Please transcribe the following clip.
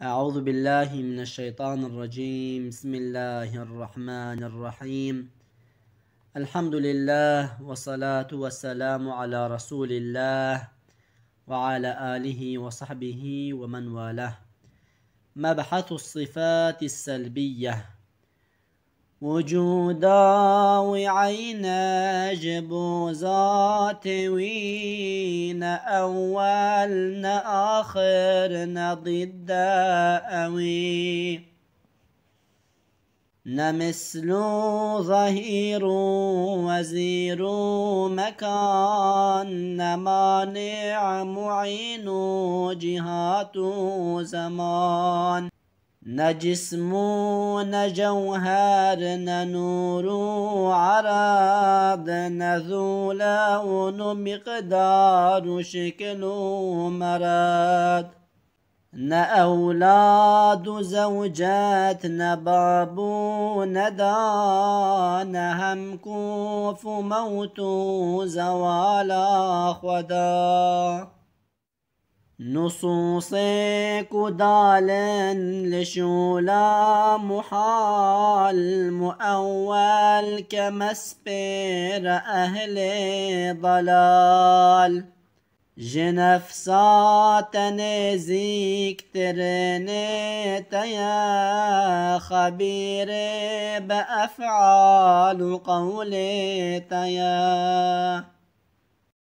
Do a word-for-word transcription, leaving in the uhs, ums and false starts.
أعوذ بالله من الشيطان الرجيم. بسم الله الرحمن الرحيم. الحمد لله والصلاة والسلام على رسول الله وعلى آله وصحبه ومن والاه. مبحث الصفات السلبية. وجودا وعينا جبوزات وين أول نآخر نضد أوي. نمثل ظهير وزير مكان نمانع معين جهات زمان. نجسم نجوهر ننور عرض نذول ونمقدار شكل مرض. نأولاد زوجات نباب ندان همكوف موت زوالا خدا. نصوص كدال لشولا محال مؤول كمسبر أهل ضلال. جنفسات نزيك ترنيتيا خبير بأفعال قولتيا.